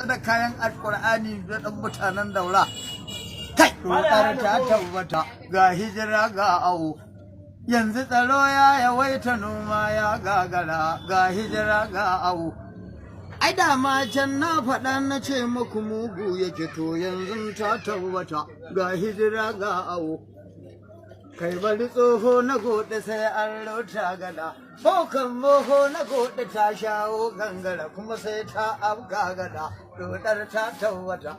Da kayan Alkur'ani da ɗan mutanen Daura. Kai, dokar ta tabbata, ga hijira ga awo. Yanzu tsaro ya yawaita, noma ya gagara, ga hijira ga awo. Ai dama can na faɗa na ce muku mugu yake, to yanzu ta tabbata, ga hijira ga awo. Kai, bari, tsoho na gode sai an rota gada. Bokan moho na gode ta shawo gangara kuma sai ta afka gada. Dodar ta tabbata.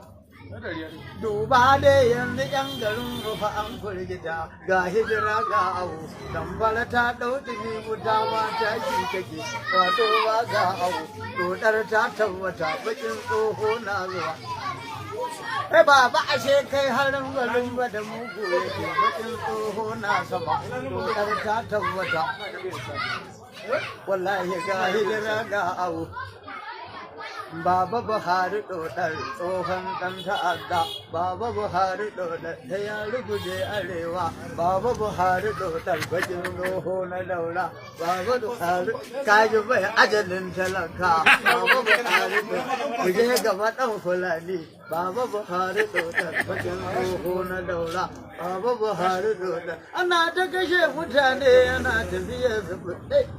Duba dai yanzu yan garin rufa an firgita, ga hijira ga awo. Dambala ta ɗau ɗumi, wuta ma ta ki take wato ba ga awo. Dodar ta tabbata, bakin tsoho na zuwa. Eh baba, ashe kai harin garin ba da mugu yake, bakin tsoho na sama. Dodar ta tabbata. Wallahi ga hijira ga awo. Baba Buhari ɗoɗar, tsohon ɗan ta'adda. Baba Buhari ɗoɗar ta ya ruguje arewa. Baba Buhari ɗoɗar, bakin tsoho na Daura. Baba Buhari kaji bai ajalin talaka. Baba Buhari ɗoɗar, je gaba ɗan Fulani. Baba Buhari ɗoɗar, bakin tsoho na Daura. Baba Buhari ɗoɗar, ana ta kashe mutane yana tafiya su.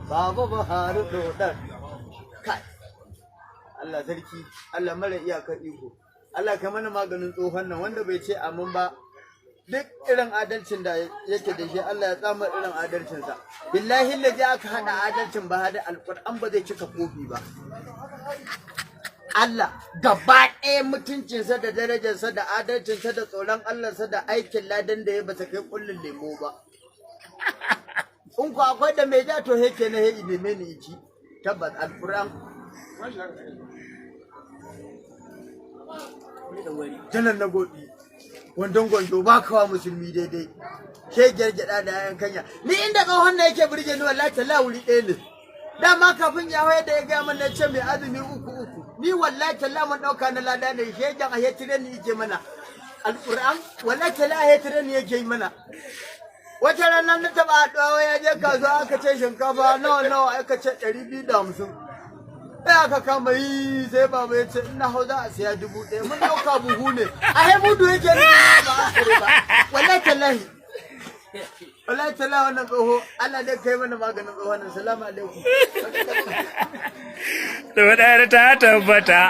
Baba Buhari ɗoɗar. Kai, Allah sarki, Allah mara iyakar iko. Allah ka mana maganin tsohon nan. Wanda bai ce amin ba, duk irin adalcin da yake da shi, Allah ya tsama irin adalcinsa. Billahi lazi aka hada adalcin ba da Alƙur'an ba zai cika kofi ba. Allah gaba ɗaya mutuncinsa da darajarsa da adalcinsa da tsoron Allahnsa da aikin ladan da ya bata kai kullun lemo ba. In ku akwai da mai ja, to heke na he neme ni ici. Tabbas Alƙur'an. Janar na Godi, wandon gwanjo ba kawa musulmi daidai. Ke gyargyada da yayan kanya. Ni inda tsohon na yake burge ni, wallahi talla, wuri ɗaya ne. Dama kafin ya da ya gaya mana ce mai azumi uku uku. Ni wallahi talla mun ɗauka na lada ne, shegen a hetire ni yake mana. Alƙur'an, wallahi talla, a hetire ni yake yi mana. Wata rana na taɓa haɗuwa, ya je kasuwa, aka ce shinkafa nawa nawa, aka ce 250. Sai aka kama yi, sai baba ya ce ina hau za a siya 1000. Mun ɗauka buhu ne, a hai mudu yake ne ba a ba. Wallahi tallahi, wallahi tallahi, wannan tsoho, Allah dai kai mana maganin tsohon nan. Salamu alaikum. Dodar ta tabbata.